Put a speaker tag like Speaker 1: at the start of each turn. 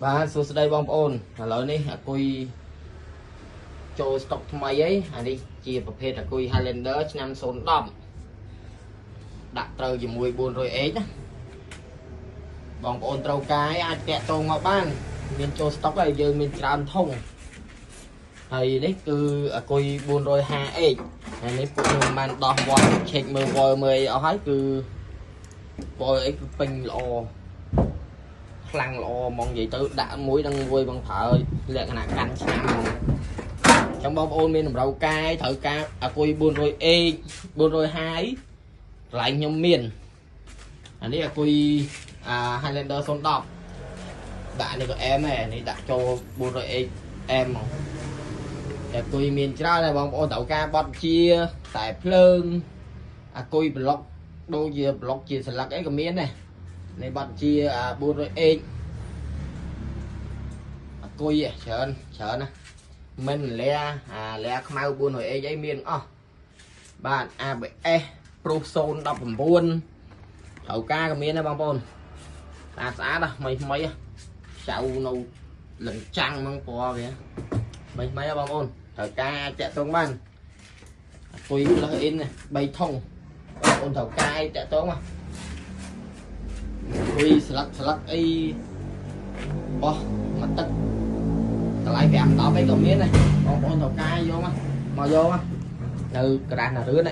Speaker 1: បាទសួស្តីបងប្អូនឥឡូវនេះអាគុយចូលស្តុកថ្មីអីអានេះជាប្រភេទអាគុយ Highlander ឆ្នាំ010ដាក់ត្រូវជាមួយ 400H ណាបងប្អូនត្រូវការអាចតាក់ទងមកបានមានចូលស្តុកហើយយើងមានច្រើនធុងហើយនេះគឺអាគុយ 450H ហើយនេះពួកខ្ញុំបានដោះវ៉លឆែកមើលវ៉លមើលអីអស់ហើយគឺវ៉លអីគឺពេញល្អខ្លាំងល្អហ្មងនិយាយទៅដាក់មួយដឹងមួយបងប្រើលក្ខណៈកាន់ឆ្នាំហ្មងចឹងបងប្អូនមានតម្រូវការត្រូវការអាគុយ 400H 450កន្លែងខ្ញុំមានអានេះអាគុយអា Highlander 010ដាក់នេះក៏អែមដែរនេះដាក់ចូល 400H អែមហ្មងតែគុយមានច្រើនដែរបងប្អូនត្រូវការបត់ជាតែភ្លើងអាគុយប្លុកដូចជាប្លុកជាស្លឹកអីក៏មានដែរនេះបត់ជាអា 400H អាគុយច្រើនច្រើនណាមិនលាអាលាខ្មៅ 400H អីមានអស់បាទ ABS ប្រុស019ត្រូវការក៏មានដែរបងប្អូនស្អាតស្អាតថ្មីថ្មីចៅនៅលឹងចាំងហ្មងពណ៌វាថ្មីថ្មីបងប្អូនត្រូវការអាចតាក់ទងបានគុយ plug in 3ធុងបងប្អូនត្រូវការតាក់ទងមកគុយស្លឹកស្លឹកអីបោះមកទឹកតម្លៃ5 10អីក៏មានដែរបងប្អូនត្រូវការយកមកមកយកមកនៅក្រាស់ណារឿន